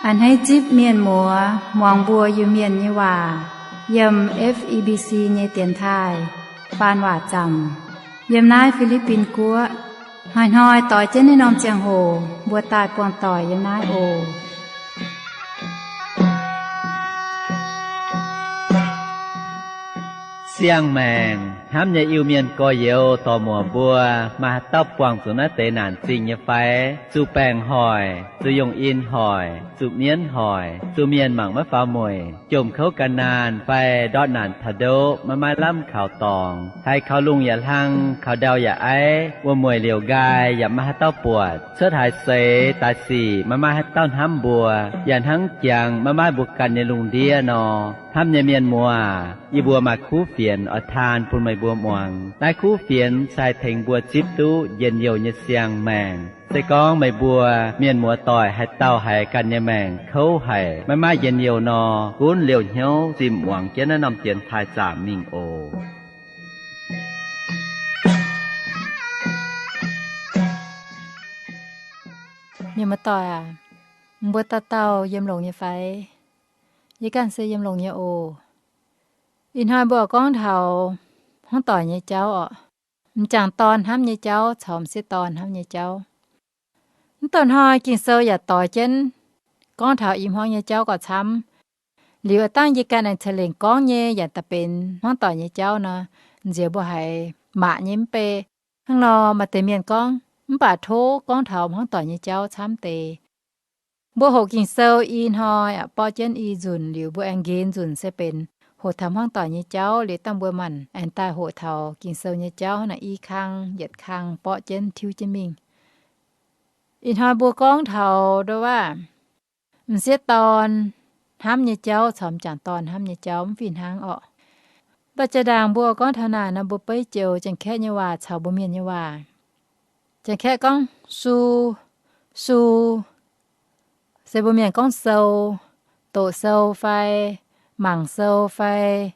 A'hneiv zipv mienh muoz muangx mbuo Iu-Mienh nyei waac yiem F E B C nyei dienx taaih faan waac zaamc yiem naaiv Fi^li^bin Guoqv. Hnoi-hnoi doix jienv naaiv norm ziangh hoc mbuo daaih buangh doic yiem naaiv oc. Siang-maengc hnamv nyei Iu-Mienh gorx-youz dorc-muoc mbuo, maaih haaix dauh buangh zuqc naaiv deix naanc zingh nyei fai? Zuqc baengc hoic, zuqc yungh in hoic, zuqc mienv hoic, zuqc mienh mangc maiv faaux mueic, jomc kouv gan naanh fai ndortv naanc taux ndoqv maiv maaih lamh kaux dorngx, haiz kaux lungh yaac hlang, kaux ndau yaac aiv, wuom-mueic liouc nqaai yaac maiv maaih haaix dauh buatc, cuotv haaix seix daaih sic maiv maaih haaix dauh hnamv mbuo, yaac hnangv jangx maiv maaih mbuo ganh nyei lungh ndiev nor. Hnamv nyei mienh muoz, yie mbuo maaih kuv fienx oix taan bun meih mbuo muangx. Naaiv kuv fienx se haih tengx mbuo zipv duqv njien-youh nyei siang-maengc. Se gorngv meih mbuo mienh muoz-doic haaix dauh haiz ganh nyei maengc kouv haic, maiv maaih njien-youh nor, gunv liouh hnyouv zinh muangx jienv naaiv norm dienx taaih zaamc mingh oc. Mienh muoz-doic aac, mbuo dauh dauh yiem longx nyei fai? Yie ganh se yiem longx nyei oc. Ih hnoi mbuo gorngv taux hmuangv doic nyei jauv orqc. M'jangc dorn hnamv nyei jauv caux m'sieqv dorn hnamv nyei jauv. Mv douh hnoi Ging-Sou yaac doix jienv gorngv taux i hmuangv nyei jauv gauh camv. Liuz aav dangh yie ganh aengx ceix lengc gorngv nyei yaac daaih benx hmuangv doic nyei jauv nor, nziex mbuo haiz maac nyei mv bei. Hnangv nor maaih deix mienh gorngv, mv baac tov gorngv taux hmuangv doic nyei jauv camv deix. Mbuo hoqc Ging-Sou i hnoi aqv, borqv jienv i nzunc liuz mbuo aengx nqenx nzunc se benx hoqc taux hmuangv doic nyei jauv. Liuz dangh mbuo maanc aengx daaih hoqc taux Ging-Sou nyei jauv hnangv naaic, i kang yietc kang borqv jienv tiuv jienv mingh. Ih hnoi mbuo gorngv taux nduov waac, m'sieqv dorn hnamv nyei jauv caux m'jangc dorn hnamv nyei jauv mv fih hnangv orqc. Mv baac jaa-ndaangc mbuo gorngv taux naaic nor, mbuo beiv joux Janx-Kaeqv nyei waac caux mbuo Mienh nyei waac. Janx-Kaeqv gorngv su, su, se mbuo Mienh gorngv sou, doqc sou fai mangc sou fai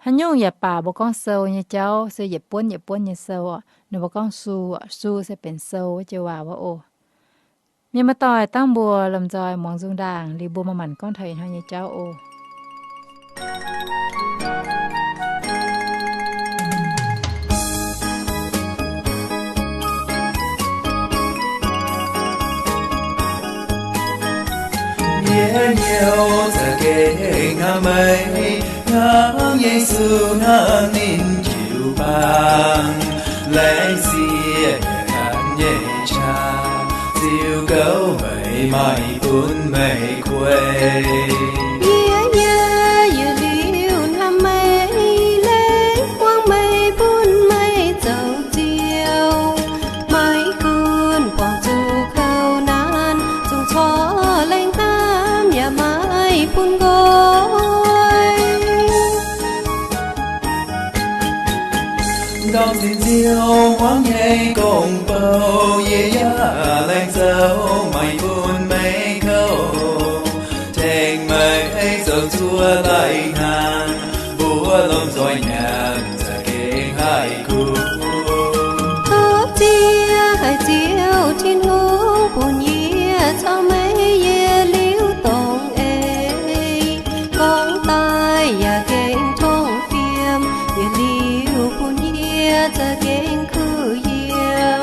haaix nyungc yaac baac mbuo gorngv sou nyei jauv se yietc buonv yietc buonv nyei sou. Ninh mbuo gorngv su, su se benx sou wuov joux waac wuov oc. Mienh muoz-doic, dangh mbuo lomh nzoih muangx nzung ndaangc liuz mbuo manc-manc gorngv taux ih hnoi nyei jauv oc. Yie hnyouv za'gengh hnamv meih, hnangv Yesu hnamv ninh jiu-baang. Laengz zingh yie ganh nyei qaqv, ziux gouv meih, maaih bun meih kuei. Yie, yie, yie liuz hnamv meih, laengz buangh meih, bun meih zoux Ziouv. Maiv gunv buangh zuqc kouv naanc, zungv corc laengz hnamv yaac maiv bun nqoi. Ndortv zinh Ziouv hmuangv nyei gong-bou, yie yaac laengz zoux meih bun meih kouv. Tengx meih zoux zuoqv lai-hnaangx, mbuo lomh nzoih nyanc za'gengh haih kuv. Tov Ziouv, haiz Ziouv Tin-Hungh, bun yie caux meih yietc liuz dongh eix. Gorngv daaih yaac gengh tongv fiem, yietc liuz bun yie za'gengh kuh yiem.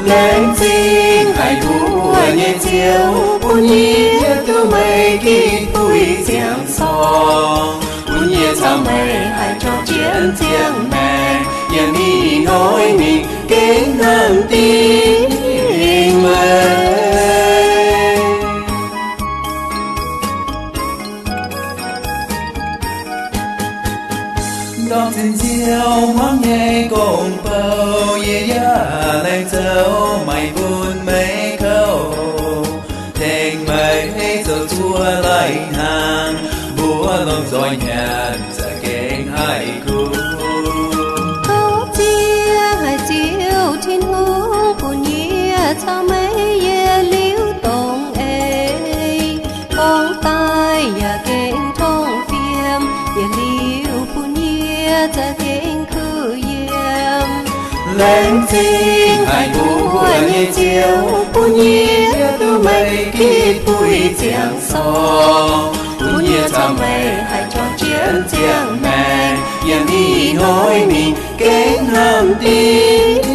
Laengz zingh haic mbuo nyei Ziouv, bun yie duqv meih gitv buix ziangh corng, bun yie caux meih haih juangc jienv ziangh maengc, yaac mingh hnoi mingh gengh hnangv dingh meih. Ndortv zinh Ziouv hmuangv nyei gong-bou, yie yaac laengz zoux meih bun meih kouv. Tengx meih zoux zuoqv lai-hnaangx, mbuo lomh nzoih nyanc za'gengh haih kuv. Tov Ziouv, haiz Ziouv Tin-Hungh, bun yie caux meih yietc liuz dongh eix. Gorngv daaih yaac gengh tongv fiem, yietc liuz bun yie za'gengh kuh yiem. Laengz zingh haic mbuo nyei Ziouv, bun yie duqv meih gitv buix ziangx sorng, bun yie caux meih haih juangc jienv ziangh maengc, yiem ih hnoi mingh gengh hnamv dingc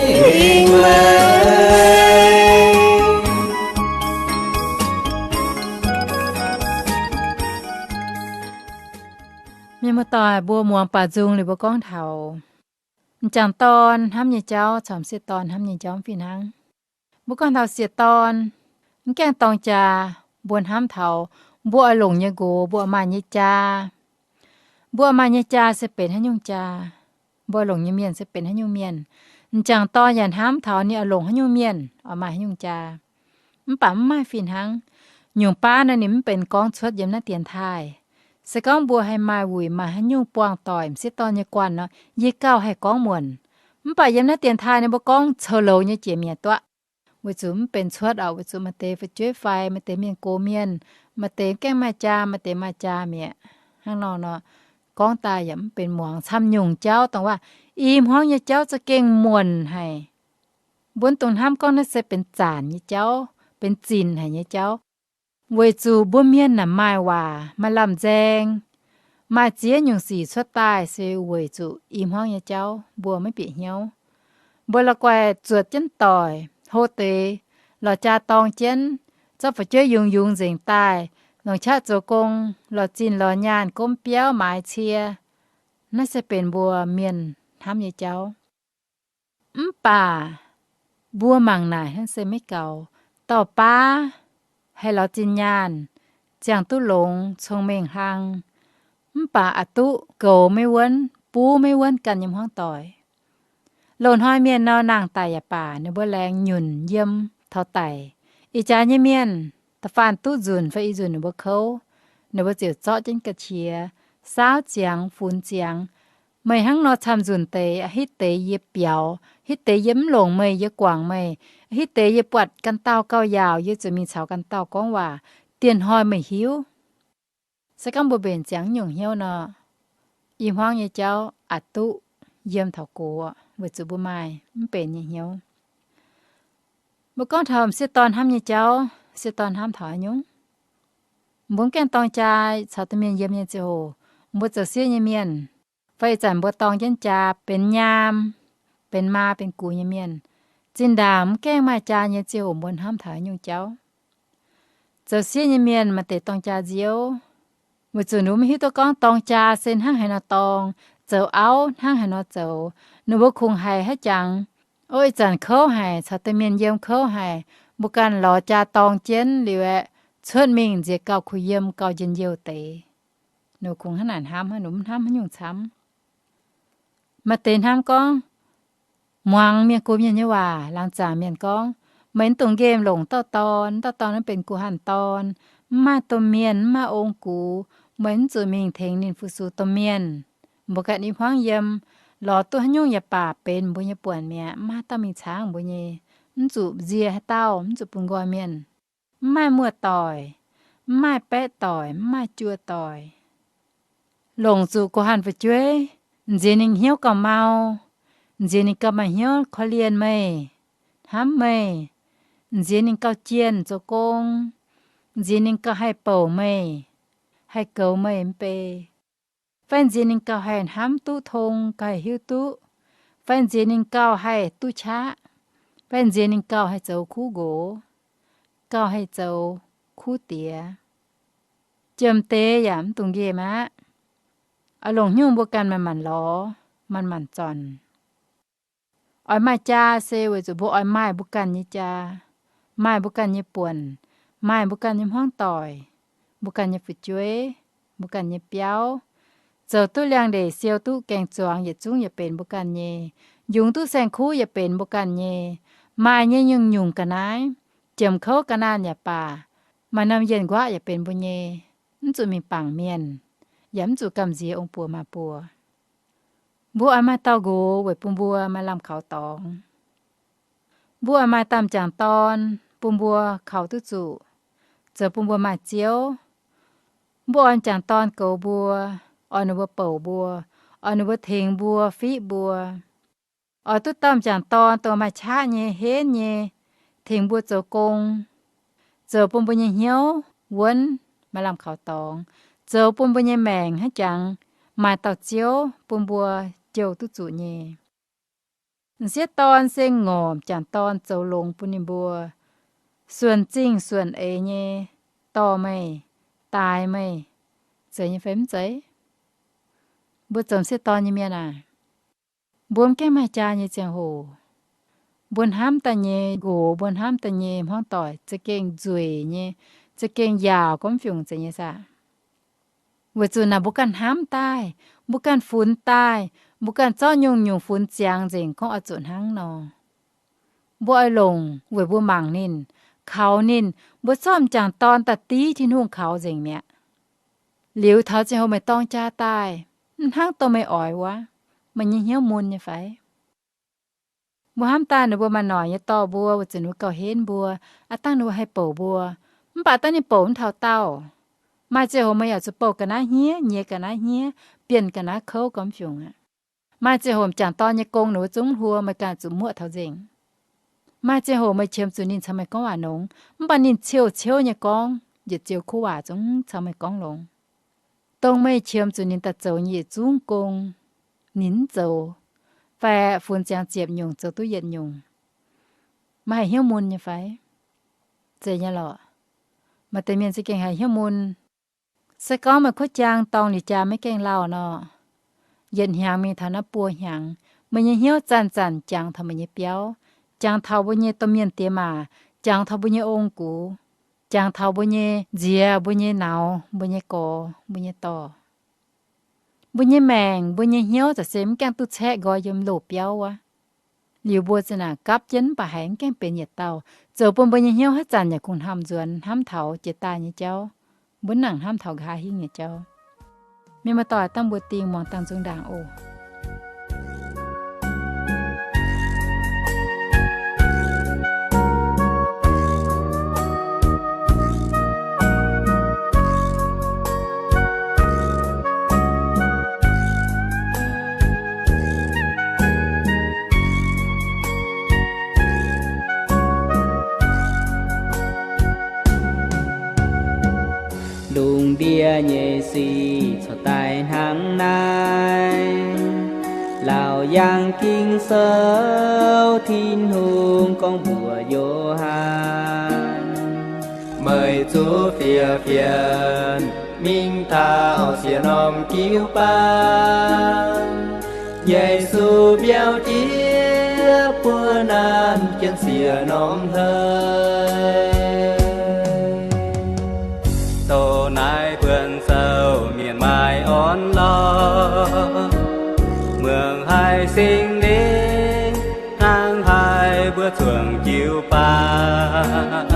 meih. Mienh muoz-doic, mbuo muangx baac nzung liuz mbuo gorngv taux m'jangc dorn hnamv nyei jauv caux m'sieqv dorn hnamv nyei jauv fih hnangv. Mbuo gorngv taux sieqv dorn, mv gaengh dorng jaa, mbuo hnamv taux mbuo oix longc nyei nqox, mbuo oix maaih nyei jaa. Mbuo oix maaih nyei jaa se benx haaix nyungc jaa? Mbuo oix longc nyei mienh se benx haaix nyungc mienh? M'jangc dorn yaac hnamv taux ninh oix longc haaix nyungc mienh, oix maaih haaix nyungc jaa. Mv baac mv maaih fih hnangv. Nyungc baav nor ninh mv benx gorngv cuotv yiem naaiv dienx taaih. Se gorngv mbuo haih maaih wuic maaih haaix nyungc buangh doic m'sieqv dorn nyei guanh nor, yie gauh haih gorngv muonc. Mv baac yiem naaiv dienx taaih ninh mbuo gorngv coux louz nyei jiex mi'aqv duqv. Weic zuqc mv benx cuotv orqc, weic zuqc maaih deix fu'jueiv fai maaih deix mienh gox mienh, maaih deix gaengh maaih jaa, maaih deix maaih jaa mi'aqv. Hnangv nor nor, gorngv daaih yaac mv benx muangx camv nyungc jauv, dongh waac i hmuangv nyei jauv za'gengh muonc haic. Mbuo dongh hnamv gorngv naaiv se benx zanc nyei jauv, benx zinc haic nyei jauv. Weic zuqc mbuo mienh naaic maaih waac, maaih lamh nzaeng, maaih ziex nyungc sic cuotv daaih se weic zuqc i hmuangv nyei jauv mbuo maiv bieqc hnyouv. Mbuo la'guaih zuotc jienv doic, hlo deix, lorz jaa dorng jienv, zorqv fu'jueiv yungz yungz nzengc daaih, longc qaqv zoux gong, lorz zinh lorz nyaanh, gomv biauv, maaiz cie. Naaiv se benx mbuo mienh hnamv nyei jauv. Mv baac mbuo mangc naaic hnangv se maiv gaux. Dauh baav haih lorz zinh nyaanh, ziangh duqv longx, cong-mengh hlang, mv baac aqc duqv goux maiv wuonv, buv maiv wuonv ganh nyei hmuangv doic. Loz-hnoi mienh nor, nangh daic yaac baac ninh mbuo laengz nyunc yiem taux daic. Ih jaax nyei mienh, da'faanh duqv nzunc fai ih nzunc ninh mbuo kouv, ninh mbuo ziouc zorqv jienv ga'qiex, saauv ziangx, funx ziangx. Meih hnangv nor camv nzunc deix, hitv deix yie biaux, hitv deix yie mv longc meih, yie guangc meih, hitv deix yie buatc ganh dauh gauh yaauc, yie zuqc mingh caux ganh dauh gorngv waac, dieh hnoi meih hiuv. Se gorngv mbuo mbenc ziangx nyungc hnyouv nor, i hmuangv nyei jauv aqc duqv yiem taux gox, weic zuqc mbuo maaih mv benx nyei hnyouv. Mbuo gorngv taux m'sieqv dorn hnamv nyei jauv, m'sieqv dorn hnamv taux haaix nyungc? Mbuo mv gaengh dorng jaa caux domh mienh yiem nyei ziangh hoc, mbuo zoux sieqv nyei mienh, fai ih zanc mbuo dorng jienv jaa benx nyaam, benx maa, benx gux nyei mienh, zinh ndaangc mv gaengh maaih jaa nyei ziangh hoc mbuo hnamv taux haaix nyungc jauv? Zoux sieqv nyei mienh maaih deix dorng jaa nziouv, weic zuqc ninh mbuo maiv hiuv duqv gorngv dorng jaa se hnangv haaix nor dorng, zoux auv hnangv haaix nor zoux. Ninh mbuo kungx haiz haaix jangx, o, ih zanc kouv haic, caux domh mienh yiem kouv haic, mbuo ganh lorz jaa dorng jienv liuz aeqv, cuotv mingh nziex gauh kuh yiem gauh njien-youh deix. Ninh kungx hnangv naaic hnamv, ninh mv hnamv haaix nyungc camv. Maaih deix hnamv gorngv, muangx mienh gox mienh nyei waac, laangz zaangc mienh gorngv, meih mv dungx nqemh longc dauh dorn, dauh dorn naaiv benx guh hanh dorn, mv maaih domh mienh, mv maaih ong-gux, meih mv zuqc mingh tengx ninh fu-sux domh mienh. Mbuo ganh i hmuangv yiem, lorz duqv haaix nyungc yaac baac benx mbuo nyei buonc mi'aqv, mv maaih dauh mingh caangv mbuo nyei. Mv zuqc nzie haaix dauh, mv zuqc bun nqoi mienh. Mv maaih muoz-doic, mv maaih baeqv doic, mv maaih juoz doic. Longc zuqc guh hanh fu'jueiv, nziex ninh hnyouv gauh mau, nziex ninh gauh maaih hnyouv korv-lienh meih, hnamv meih, nziex ninh gauh jienh zoux gong, nziex ninh gauh haih bouc meih, haih goux meih mv bei, fai nziex ninh gauh haih hnamv duqv tong, gauh haih hiuv duqv, fai nziex ninh gauh haih duqv qaqv, fai nziex ninh gauh haih zoux kuv nqox, gauh haih zoux kuv diex. Jiem deix yaac mv dungx nqemh aqv. Oix longc haaix nyungc mbuo ganh manc-manc lorz, manc-manc zornc. Oix maaih jaa se weic zuqc mbuo oix maaih mbuo ganh nyei jaa, maaih mbuo ganh nyei buonc, maaih mbuo ganh nyei hmuangv doic, mbuo ganh nyei fu'jueiv, mbuo ganh nyei biauv. Zoux duqv liangx-ndeic, siou duqv gaeng-zuangx yietc zungv yaac benx mbuo ganh nyei. Yungz duqv saeng-kuv yaac benx mbuo ganh nyei. Maaih nyei nyungc-nyungc ga'naaiv, jiem kouv ga'naanh yaac baac, maaih norm yienh nquaqv yaac benx mbuo nyei. Mv zuqc mingh bangc mienh, yaac mv zuqc gamh nziex ong-buoc maa-buoc. Mbuo oix maaih dauh nqox weic bun mbuo maaih lamh kaux dorngx. Mbuo oix maaih dauh m'jangc dorn bun mbuo kaux duqv zuqc, zoux bun mbuo maaih Ziouv. Mbuo oix m'jangc dorn goux mbuo, oix ninh mbuo bouc mbuo, oix ninh mbuo tengx mbuo, fiqv mbuo. Oix duqv dauh m'jangc dorn dongh maaih qaqv nyei, henv nyei, tengx mbuo zoux gong, zoux bun mbuo nyei hnyouv wuonv, maaih lamh kaux dorngx, zoux bun mbuo nyei maengc hnangv jangx maaih dauh Ziouv bun mbuo jouh duqv zuqc nyei. M'sieqv dorn se ngorc m'jangc dorn zoux longx bun ninh mbuo, suonc zingh suonc eix nyei dorh meih, daaix meih, zeiz nyei fai mv zeiz? Mbuo zoux m'sieqv dorn nyei mienh aac, mbuo mv gaengh maaih jaa nyei ziangh hoc, mbuo hnamv daaih nyei nqox, mbuo hnamv daaih nyei hmuangv doic za'gengh nzueic nyei, za'gengh yaauc gormx fiungc zeiz nyei saah? Weic zuqc naaic mbuo ganh hnamv daaih, mbuo ganh funx daaih, mbuo ganh zorqv nyungc-nyungc funx ziangx nzengc gorngv oix zuqc hnangv nor. Mbuo oix longc weic mbuo mangc ninh, kaux ninh, mbuo zorqv m'jangc dorn da'div Tin-Hungh kaux nzengc mi'aqv. Liuz taux ziangh hoc meih dorng jaa daaih, mv hnangv dongh meih oix wuov, meih nyei hnyouv mun nyei fai? Mbuo hnamv daaih ninh mbuo maaih noic nyei dorh mbuo, weic zuqc ninh mbuo gauh henv mbuo, aav dangh ninh mbuo haih bouc mbuo. Mv baac dangh ninh bouc mv taux daauh, maaih ziangh hoc meih yaac zuqc bouh ga'naaiv hniev, nyiex ga'naaiv hniev, bienh ga'naaiv kouv gormx fiungc aqv. Maaih ziangh hoc m'jangc dorn nyei gong ninh mbuo zungv hluo, meih ganh zuqc muoqv taux nzengc. Maaih ziangh hoc meih qiemx zuqc ninh caux meih gorngv waac longx, mv baac ninh ciouv-ciouv nyei gorngv yietc joux kuv waac zungv caux meih gorngv longx. Dongh meih qiemx zuqc ninh daaih zoux nyei yietc zungv gong, ninh mv zoux, fai funx ziangx ziepc nyungc zoux duqv yietc nyungc, meih haih hnyouv mun nyei fai? Zeiz nyei lorqc. Maaih deix mienh za'gengh haih hnyouv mun. Se gorngv meih kuv jaang dorngh liuz jaa maiv gaengh lauh nor, yietc hnyangx mingh taux naaiv buo hnyangx, meih nyei hnyouv zanc-zanc jangx taux meih nyei biauv, jangx taux mbuo nyei domh mienh diex maac, jangx taux mbuo nyei ong-gux, jangx taux mbuo nyei nziex, mbuo nyei nauz, mbuo nyei gorx, mbuo nyei dorh. Mbuo nyei maengc, mbuo nyei hnyouv za'gengh mv gaengh duqv caeqv nqoi yiem loz biauv wuov. Liuz mbuo za'naaic gapv jienv mv baac haiz mv gaengh benx yietc dauh, zoux bun mbuo nyei hnyouv haaix zanc yaac kungx hnamv nzuonx hnamv taux jiex daaih nyei jauv, mbuo mv nangc hnamv taux nqa'haav hingv nyei jauv. Mienh muoz-doic, dangh mbuo dingh muangx dangh nzung ndaangc oc. Lungh ndiev nyei sic corc daaih hnangv naaiv. Laauc Yaangh Ging-Sou Tin-Hungh gorngv mbuox Yo^han, meih zuqc fiev fienx mingh taux siex norm jiu-baang. Yesu biaux jiex buo naanc jienv siex norm hleix. Doh naaiv buonv-sou mienh maaih orn-lorqc, muangx haiz Singx Lingh hnangv haiz mbuo zuangx jiu-baang.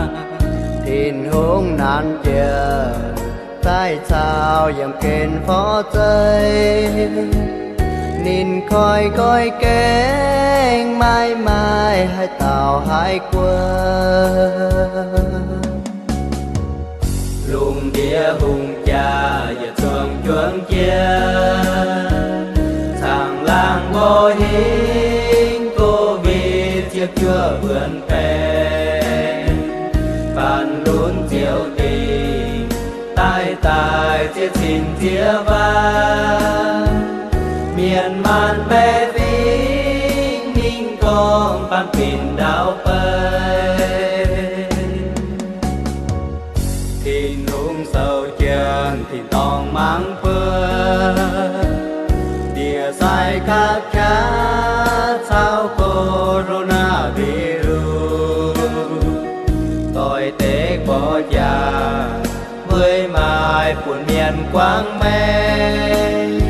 Tin-Hungh naanc jiex daaih caux yiem gen forv zeiv. Ninh koi nqoi gaengh maiv maaih haaix dauh haih guoqv. Lungh ndiev hungh jaax yietc zungv juangc jienv, caangh laangh mborqv hingv Covid ziepc juov wuonx baengc, faanv lunx ziouc dingc, daaih daaih ziex cin ziex waac, mienh maanc baeqc fingx mingh gorngv baamh ginx ndau beiv. Tin-Hungh sou jienv tin-dorngh mangc buo, ndie-sai gapv qaqv caux coronavirus, doix-dekc mborqv jaax, mbuo maaih bun mienh guangc maengc.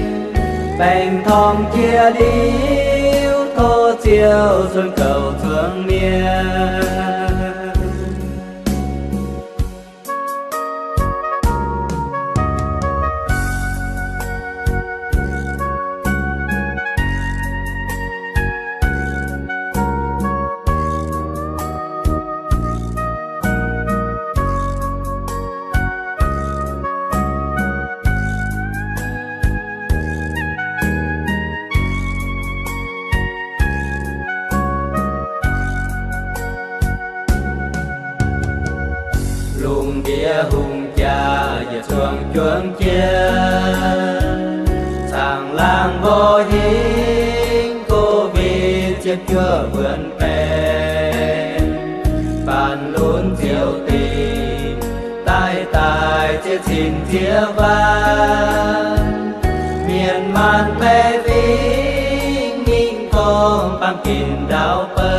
Baengc torngv jiex liuz, tov Ziouv cuotv gouv zuangx mienh. Hungh jaa yietc zuangx juangv jienv, caangh laangh mborqv hingv, Covid ziepc juov wuonx baengx, faanx lunx ziouc dingc, daaih daaih ziex cin ziex waanc, mienh maanc baeqc fingx mingh gorngv baamh ginx ndau beiv.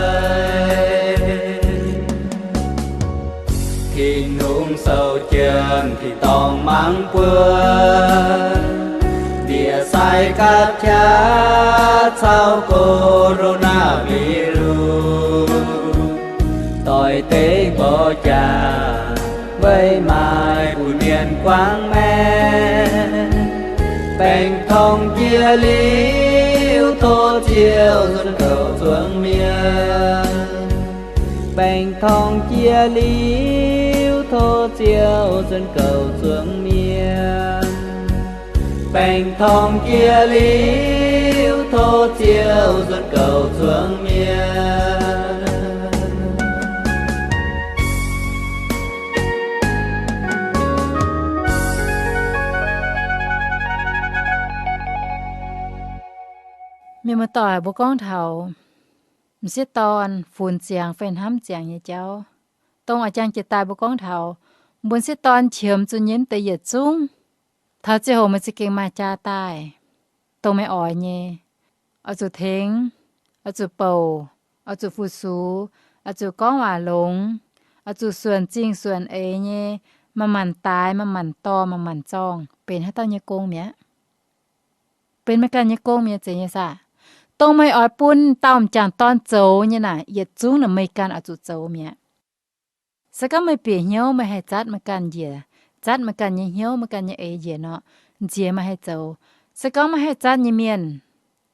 Tin-Hungh sou jien tin-dorngh mangc buo, ndie-sai gapv qaqv caux coronavirus, doix deix mborqv jaax weic maaic bun mienh guangv maengh. Baengh torngv jiex liuz, tov Ziouv nzuonx kouv zuangx mienh. Baengh torngv jiex liuz, tov Ziouv nzuonx kouv zuangx mienh. Baengh torngv jiex liuz, tov Ziouv nzuonx kouv zuangx mienh. Mienh muoz-doic, mbuo gorngv taux m'sieqv dorn funx ziangx fai hnamv ziangx nyei jauv, dongh a'jang jiex daaih mbuo gorngv taux mbuo m'sieqv dorn qiemx zuqc nyei deix yietc zungv, taux ziangh hoc meih za'gengh maaih jaa daaih, dongh meih oix nyei, oix zuqc tengx, oix zuqc bouc, oix zuqc fu-sux, oix zuqc gorngv waac longx, oix zuqc suonc zingh suonc eix nyei, manc-manc daaix, manc-manc dorh, manc-manc zorng, benx haaix dauh nyei gong mi'aqv? Benx meih ganh nyei gong mi'aqv, zeiz nyei saah? Dongh meih oix bun dauh m'jangc dorn zoux nyei naaic, yietc zungv naaic meih ganh oix zuqc zoux mi'aqv. Se gorngv meih bieqc hnyouv meih haih zatv meih ganh njiec, zatv meih ganh nyei hnyouv, meih ganh nyei eix njiec nor, nziex meih haih zoux. Se gorngv maiv haih zatv nyei mienh,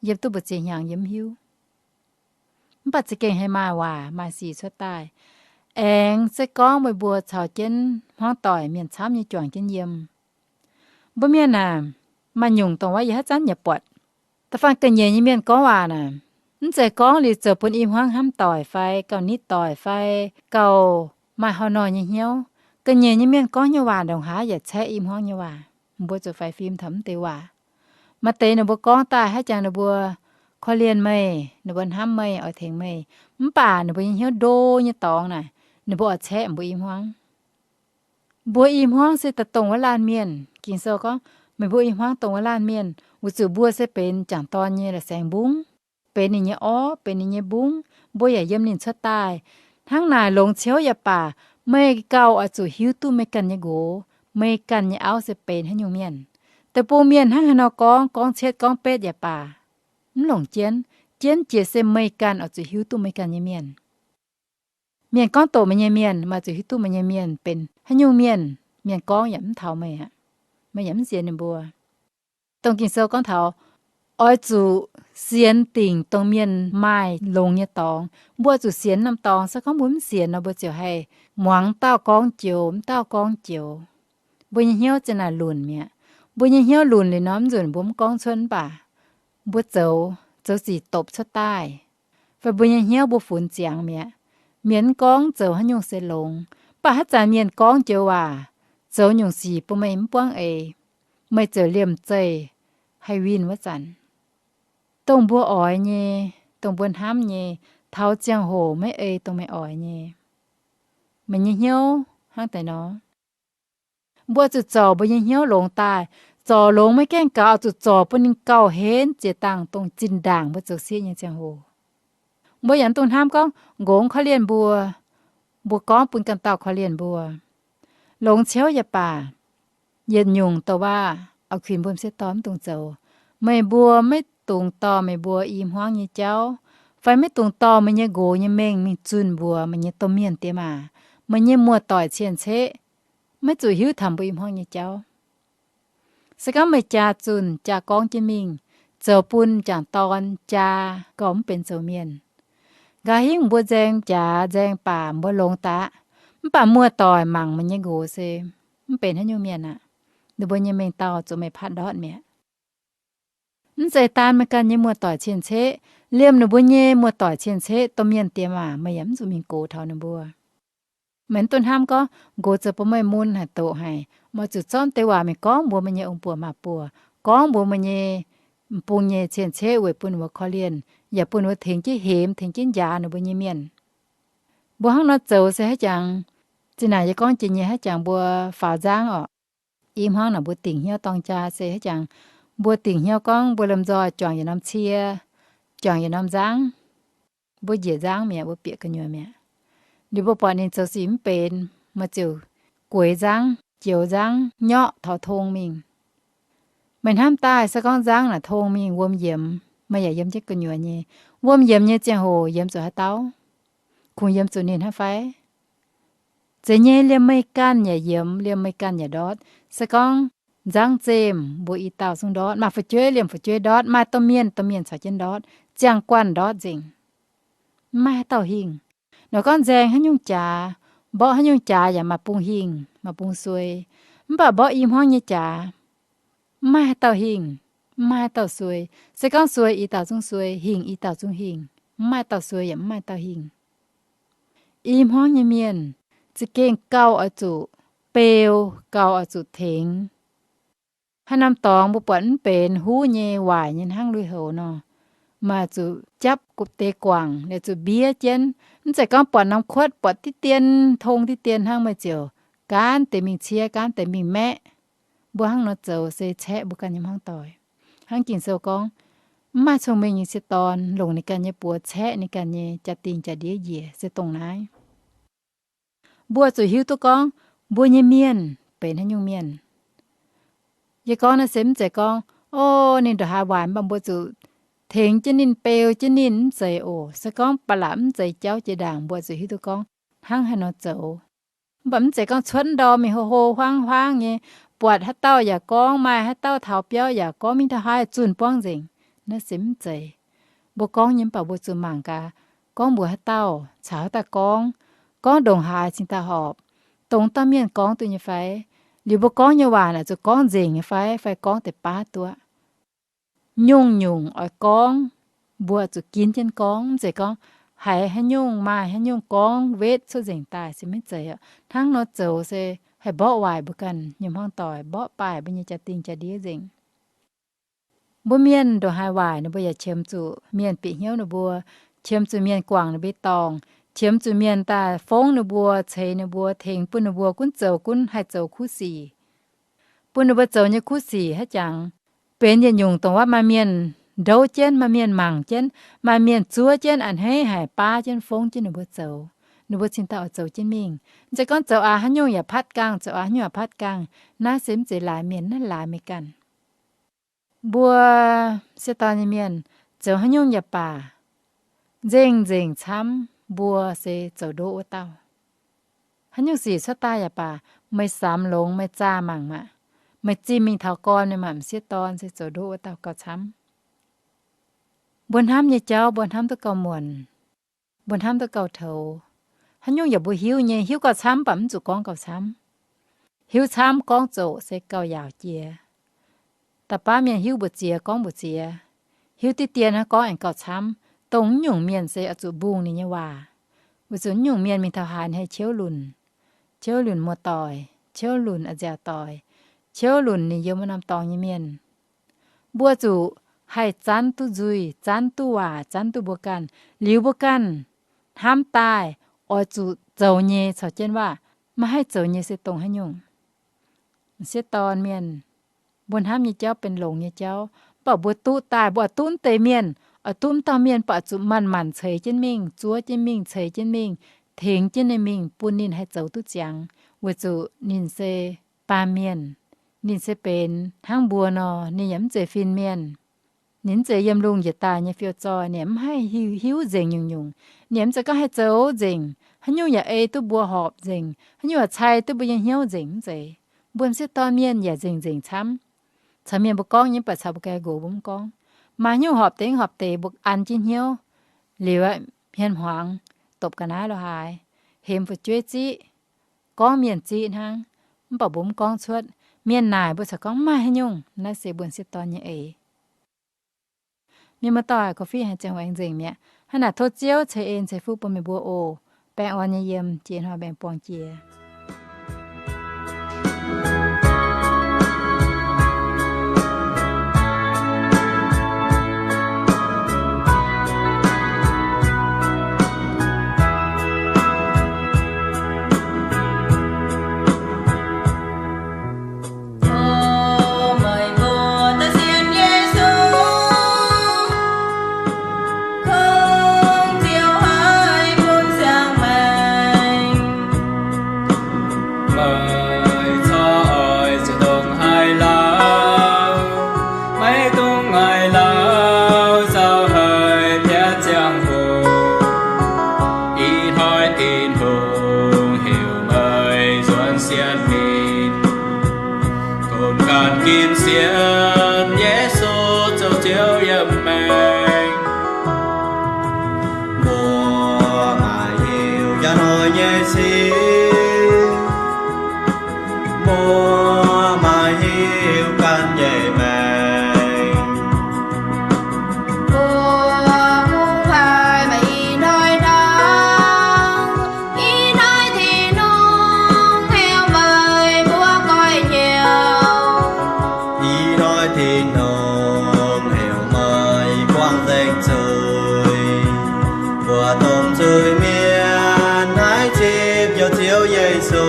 yiem duqv mbu'ziex hnyangx yie mv hiuv. Mv baac za'gengh haih maaih waac maaih sic cuotv daaih. Aengx se gorngv meih mbuo caux jienv hmuangv doic mienh camv nyei juangc jienv yiem, mbuo mienh aah, maaih nyungc dongh wuov yie haaix zanc yaac buatc, da'faanh ga'nyiec nyei mienh gorngv waac naaic, mv zeiz gorngv liuz zoux bun i hmuangv hnamv doic fai gauh nitv doic fai gauh maaih haaix nor nyei hnyouv. Ga'nyiec nyei mienh gorngv nyei waac ndongc haaix yaac caeqv i hmuangv nyei waac. Mbuo zuqc faix fim taux mv deix waac. Maaih deix ninh mbuo gorngv daaih haiz jangx ninh mbuo korv-lienh meih, ninh mbuo hnamv meih, oix tengx meih, mv baac ninh mbuo nyei hnyouv ndo nyei dorngx naaic, ninh mbuo oix caeqv mbuo i hmuangv. Mbuo i hmuangv se daaih dongh wuov laanh mienh. Ging-Sou gorngv, meih mbuo i hmuangv dongh wuov laanh mienh, weic zuqc mbuo se benx m'jangc dorn nyei la'saengx mbungv, benx ninh nyei orv, benx ninh nyei mbungv, mbuo yaac yiem ninh cuotv daaih. Hnangv naaic longx ciouv yaac baac, meih gauh oix zuqc hiuv duqv meih ganh nyei nqox, meih ganh nyei auv se benx haaix nyungc mienh. Deic-bung mienh hnangv haaix nor gorngv, gorngv cietv gorngv betv yaac baac, mv longc jienv. Jienv jiex se meih ganh oix zuqc hiuv duqv meih ganh nyei mienh. Mienh gorngv doqc meih nyei mienh, meih zuqc hiuv duqv meih nyei mienh benx haaix nyungc mienh. Mienh gorngv yaac mv taux meih aqv. Meih yaac mv sienx ninh mbuo. Dongh Ging-Sou gorngv taux, oix zuqc sienx dingc dongh mienh maaih longx nyei dorngx. Mbuo zuqc sienx norm dorngx. Se gorngv mbuo mv sienx nor, mbuo ziouc haih muangx dauh gorngv joux, mv dauh gorngv joux. Mbuo nyei hnyouv ziouc naaic lunc mi'aqv. Mbuo nyei hnyouv lunc liuz nor, mv nzunc mbuo mv gorngv cuotv, mv baac mbuo zoux, zoux zic dopc cuotv daaih. Fai mbuo nyei hnyouv mbuo funx ziangx mi'aqv. Mienh mv gorngv zoux haaix nyungc se longx. Mv baac haaix zanc mienh gorngv joux waac, zoux nyungc sic bun meih mv buangv eix, meih ziouc liemh zeih haih winh wuov zanc. Dongh mbuo oix nyei, dongh mbuo hnamv nyei, taux ziangh hoc maiv ei dongh meih oix nyei. Meih nyei hnyouv hnangv deix nor, mbuo zuqc zorc mbuo nyei hnyouv longx daaih. Zorc longx maiv gaengh gaux, zuqc zorc bun ninh gauh henv ziex dangh dongh zinh ndaangc mbuo zoux sieqv nyei ziangh hoc. Mbuo yaac mv dungx hnamv gorngv nqox korv-lienh mbuo, mbuo gorngv bun ganh dauh korv-lienh mbuo. Longx ciouv yaac baac, yietc nyungc douc waac oix kuinx mbuo m'sieqv dorn mv dungx zoux. Meih mbuo maiv dungx dorh meih mbuo i hmuangv nyei jauv, fai maiv dungx dorh meih nyei nqox nyei mengh mingh zunh mbuox meih nyei domh mienh diex maac, meih nyei muoz-doic cien-ceqv, maiv zuqc hiuv taux mbuo i hmuangv nyei jauv. Se gorngv meih jaa zunh jaa gorngv jienv mingh, zoux bun m'jangc dorn jaa gorngv mv benx zoux mienh. Nqa'haav hingv mbuo nzaeng jaax nzaeng baac mbuo longx daaih, mv baac muoz-doic mangc meih nyei nqox se mv benx haaix nyungc mienh aqv. Ninh mbuo nyei mengh dauh zuqc meih patv ndortv mi'aqv. Mv zeiz daan meih ganh nyei muoz-doic cien-ceqv, liemh ninh mbuo nyei muoz-doic cien-ceqv domh mienh diex maac meih yaac mv zuqc mingh gox taux ninh mbuo. Meih mv duqv hnamv gorngv nqox zoux bun meih mun haic, doqc haic, meih zuqc zorqv deix waac mingh gorngv mbuox meih nyei ong-buoc maa-buoc, gorngv mbuox meih nyei m'bung nyei cien-ceqv weic bun ninh mbuo korv-lienh, yaac bun ninh mbuo tengx jienv hemx, tengx jienv njaaux ninh mbuo nyei mienh. Mbuo hnangv nor zoux se haiv jangx, zinh naaic yie gorngv jiex nyei haiv jangx mbuo faaux nzangv orqc. I hmuangv naaic mbuo dingc hnyouv dorng jaa se haiv jangx, mbuo dingc hnyouv gorngv mbuo lomh nzoih juangc yietc norm cie, juangc yietc norm nzangv, mbuo njiec nzangv mi'aqv, mbuo bieqc gu'nyuoz mi'aqv. Liuz mbuo buatc ninh zoux sic mv benx, meih ziouc gueix nzangv, joux nzangv, nyorqv taux tong mingh. Meih hnamv daaih se gorngv nzangv naaic tong mingh wuom yiemx, meih yaac yiem jienv gu'nyuoz nyei. Wuom yiemx nyei ziangh hoc yiemx zuqc haaix dauh? Kungx yiemx zuqc ninh hnangv fai? Zeiz nyei, liemh meih ganh yaac yiemx, liemh meih ganh yaac ndortv. Se gorngv nzangv zemh, mbuo i dauh zungv ndortv. Maaih fu'jueiv liemh fu'jueiv ndortv, maaih domh mienh, domh mienh caux jienv ndortv, ziangh guanh ndortv nzengc. Mv maaih haaix dauh hingh. Nor gorngv nzaeng haaix nyungc jaax, mborqv haaix nyungc jaax yaac maaih bung hingh, maaih bung suei. Mv baac mborqv i hmuangv nyei jaax, mv maaih haaix dauh hingh, mv maaih haaix dauh suei. Se gorngv suei i dauh zungv suei, hingh i dauh zungv hingh, mv maaih dauh suei yaac mv maaih dauh hingh. I hmuangv nyei mienh za'gengh gauh oix zuqc beu, gauh oix zuqc tengx. Haaix norm dorngx mbuo buatc mv benx huv nyei, waaic nyei hnangv lui-houx nor, maaih zuqc japv gu'deix guangc, liuz zuqc mbiev jienv. Mv zeiz gorngv buatc norm kuotv, buatc diqv dien, tong diqv dien hnangv, meih ziouc gaanv deix mingh ciev, gaanv deix mingh maeqv. Mbuo hnangv nor zoux se caeqv mbuo ganh nyei hmuangv doic. Hnangv Ging-Sou gorngv, mv maaih cong-mengh nyei sieqv-dorn longc ninh ganh nyei buoz caeqv ninh ganh nyei jaa-dingh jaa-ndiev njiec se dongh naaiv. Mbuo zuqc hiuv duqv gorngv mbuo nyei mienh benx haaix nyungc mienh. Yie gorngv naaiv se mv zeiz gorngv, o, ninh ndongc haaix waaic mv baac mbuo zuqc tengx jienv ninh, beu jienv ninh, mv zeiz oc. Se gorngv ba'laqc mv zeiz jauv jiex ndaangc, mbuo zuqc hiuv duqv gorngv hnangv haaix nor zoux. Mv baac mv zeiz gorngv cuotv ndorm mingh hlo hlo huaang huaang nyei, buatc haaix dauh yaac gorngv, maaih haaix dauh taux biauv yaac gorngv, mingh taux haaix zunh buangv nzengc. Naaiv se mv zeiz. Mbuo gorngv nyei mv baac mbuo zuqc mangc gaax, gorngv mbuox haaix dauh, caux haaix dauh gorngv, gorngv ndongc haaix cingx daaih horpc, dongh dauh mienh gorngv duqv nyei fai, liuz mbuo gorngv nyei waac naaic zuqc gorngv nzengc nyei fai, fai gorngv deix baav duqv. Nyungc-nyungc oix gorngv, mbuo zuqc ginv jienv gorngv, mv zeiz gorngv haiz haaix nyungc maaih haaix nyungc gorngv wetv cuotv nzengc daaih se maiv zeiz aqv. Hnangv nor zoux se haih mborqv waaic mbuo ganh nyei hmuangv doic, mborqv baaih mbuo nyei jaa-dingh jaa-ndiev nzengc. Mbuo mienh ndongc haaix waaic ninh mbuo yaac qiemx zuqc mienh bieqc hnyouv ninh mbuo, qiemx zuqc mienh guangc ninh mbuo nyei dorngc, qiemx zuqc mienh daaih fongv ninh mbuo, ceix ninh mbuo, tengx bun ninh mbuo gunv zoux gunv haih zoux kuv sic. Bun ninh mbuo zoux nyei kuv sic haiz jangx benx yietc nyungc dongh wuov maaih mienh ndouv jienv, maaih mienh mangc jienv, maaih mienh zuov jienv, a'hneiv haic baav jienv fongv jienv ninh mbuo zoux, ninh mbuo cingx daaih oix zoux jienv mingh. Mv zeiz gorngv zoux aax haaix nyungc yaac patv gangh, zoux aax haaix nyungc yaac patv gangh. Naaiv se mv zeiz laaix mienh, naaiv laaix meih ganh. Mbuo sieqv-dorn nyei mienh zoux haaix nyungc yaac baac, nzengc-nzengc camv mbuo se zoux ndoqv wuov dauh. Haaix nyungc sic cuotv daaih yaac baac, meih samx longx, meih zaah mangc maah, meih zimh mingh taux gorn nyei maah, m'sieqv dorn se zoux ndoqv wuov dauh gauh camv. Mbuo hnamv nyei jauv mbuo hnamv duqv gauh muonc, mbuo hnamv duqv gauh toux. Haaix nyungc yaac mbuo hiuv nyei, hiuv gauh camv baac mv zuqc gorngv gauh camv. Hiuv camv gorngv zoqc se gauh yaauc jiex. Da'baav mienh hiuv mbu'ziex gorngv mbu'ziex, hiuv diqv dien hnangv gorngv aengx gauh camv. Dongh mv nyungc mienh se oix zuqc mbungh ninh nyei waac, weic zuqc mv nyungc mienh mingh taux haaix ninh haih ciouv lunc, ciouv lunc muoz-doic, ciouv lunc a'nziaauc doic, ciouv lunc ninh yiem wuov norm dorngx nyei mienh. Mbuo zuqc haih zanv duqv nzuih, zanv duqv waac, zanv duqv mbuo ganh, liuz mbuo ganh hnamv daaih oix zuqc zoux nyei caux jienv waac, maiv haih zoux nyei se dongh haaix nyungc. M'sieqv dorn mienh, mbuo hnamv nyei jauv benx longx nyei jauv, mv baac mbuo duqv daaih mbuo oix duqv mv deix mienh, oix duqv mv dauh mienh baac zuqc manc-manc ceix jienv mingh, zuov jienv mingh, ceix jienv mingh, tengx jienv ninh mingh bun ninh haih zoux duqv ziangx, weic zuqc ninh se baamh mienh. Ninh se benx hnangv mbuo nor, ninh yaac mv zeiz fin-mienh. Ninh mv zeiz yiem lungh njiec daaih nyei fiou zoih, ninh mv haih hiuv nzengc nyungc-nyungc. Ninh mv zeiz gorngv haih zoux nzengc, haaix nyungc yaac ei duqv mbuo horpc nzengc, haaix nyungc yaac cai duqv mbuo nyei hnyouv nzengc, mv zeiz. Mbuo m'sieqv dorn mienh yaac nzengc-nzengc camv. Caux mienh mbuo gorngv nyei mv baac caux mbuo ganh nqox mbuo mv gorngv. Maaih haaix nyungc horpc deix horpc deix mbuo an jienv hnyouv, liuz hmien hmuangx, dopc ga'naaiv lo haaix, hemx fu'jueiv ziqv, gorngv mienh ziqv hnangv, mv baac mbuo mv gorngv cuotv. Mienh naaic mbuo caux gorngv maaih haaix nyungc. Naaiv se mbuo m'sieqv dorn nyei eix. Mienh muoz-doic, korv-fiqv haic ziangh hoc aengx nzengc mi'aqv. Hnangv naaic tov Ziouv ceix en ceix fuqv bun meih mbuo oc. baengh orn nyei yiem, jiex hnoi mbaengx buangh jiex. Meih mbuo daaih sienx Yesu, kungx ziouc haih bun siang-maengc. Meih corc oix ziouc dongh haaix lauh, maiv dungx haaix lauh zaux haic biaa ziangh hoc. Ih hnoi Tin-Hungh heuc meih nzuonx sienx ninh, gomh ganh ginv sienx Yesu zoux Ziouv yiem maengc. Mbuo maiv hiuv njang hnoi nyei sic, mbuo maiv hiuv ganh nyei maengc. Mbuo hungh haic maaih ih hnoi hnangv, ih hnoi Tin-Hungh heuc meih mbuo goiv nyouh. Ih hnoi Tin-Hungh heuc meih buangh nzengc zuiz. Mbuo domh zuiz mienh naaiv zipv hnyouv Ziouv Yesu.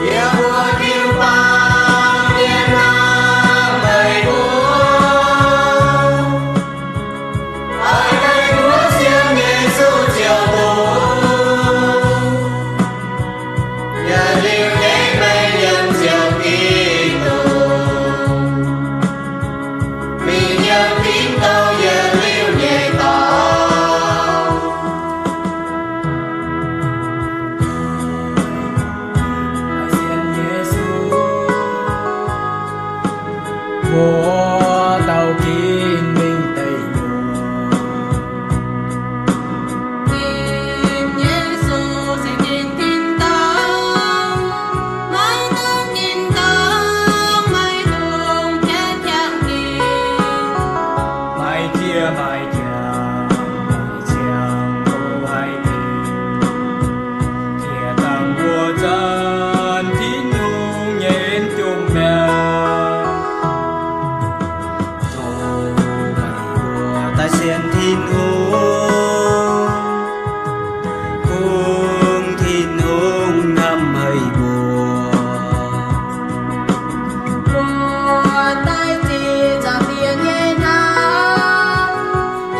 Yie mbuo jiu-baang mienh naaiv meih mbuo, oix meih mbuo sienx Yesu ziouc bungx, yietc liuz nyei meih yiem Ziouv Giduc mingh yiem tin-dorngh yietc liuz nyei dorngx. Sienx Yesu, mbuo dauh ginv mingh deic nyuoqc. Ginv Yesu se ginv tin-dorngh, maiv dungx tin-dorngh, maiv dungx jatv jangx ninh. Maiv jiex maiv jangx, maiv ziangh hoc haih dingc. Jiex dangh mbuo zanc Tin-Hungh nyei jomc mi'aqv. Tov meih mbuo daaih sienx Tin-Hungh, kungx Tin-Hungh hnamv meih mbuo. Mbuo daaih ziqc zaangc Diex nyei hnamv,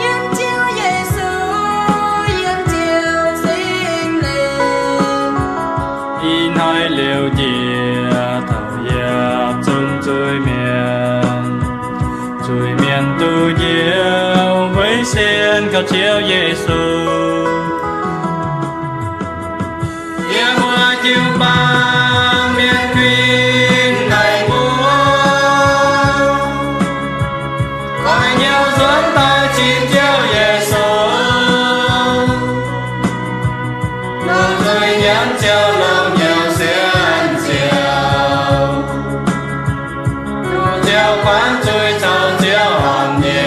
yiem Ziouv Yesu, yiem Ziouv Singx Lingh. Ih hnoi liuz njiec taux yiapc zunc zuiz-mienh, zuiz-mienh duqv njoux weic sienx gauh Ziouv Yesu. Yie mbuo jiu-baang mienh ginv meih mbuo, goiv hnyouv nzuonx daaih zipv Ziouv Yesu, longc nzuih nyanc Ziouv longx hnyouv sienx Ziouv, duqv Ziouv guangc zuiz zoux Ziouv horpc hnyouv.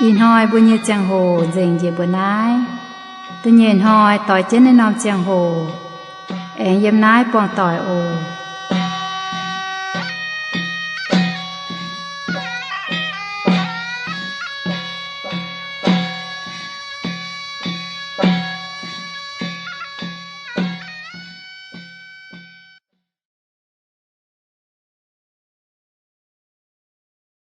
Ih hnoi mbuo nyei ziangh hoc nzengc njiec mbuo naaiv. Da'nyeic hnoi doix jienv naaiv norm ziangh hoc, aengx yiem naaiv buangh doic oc.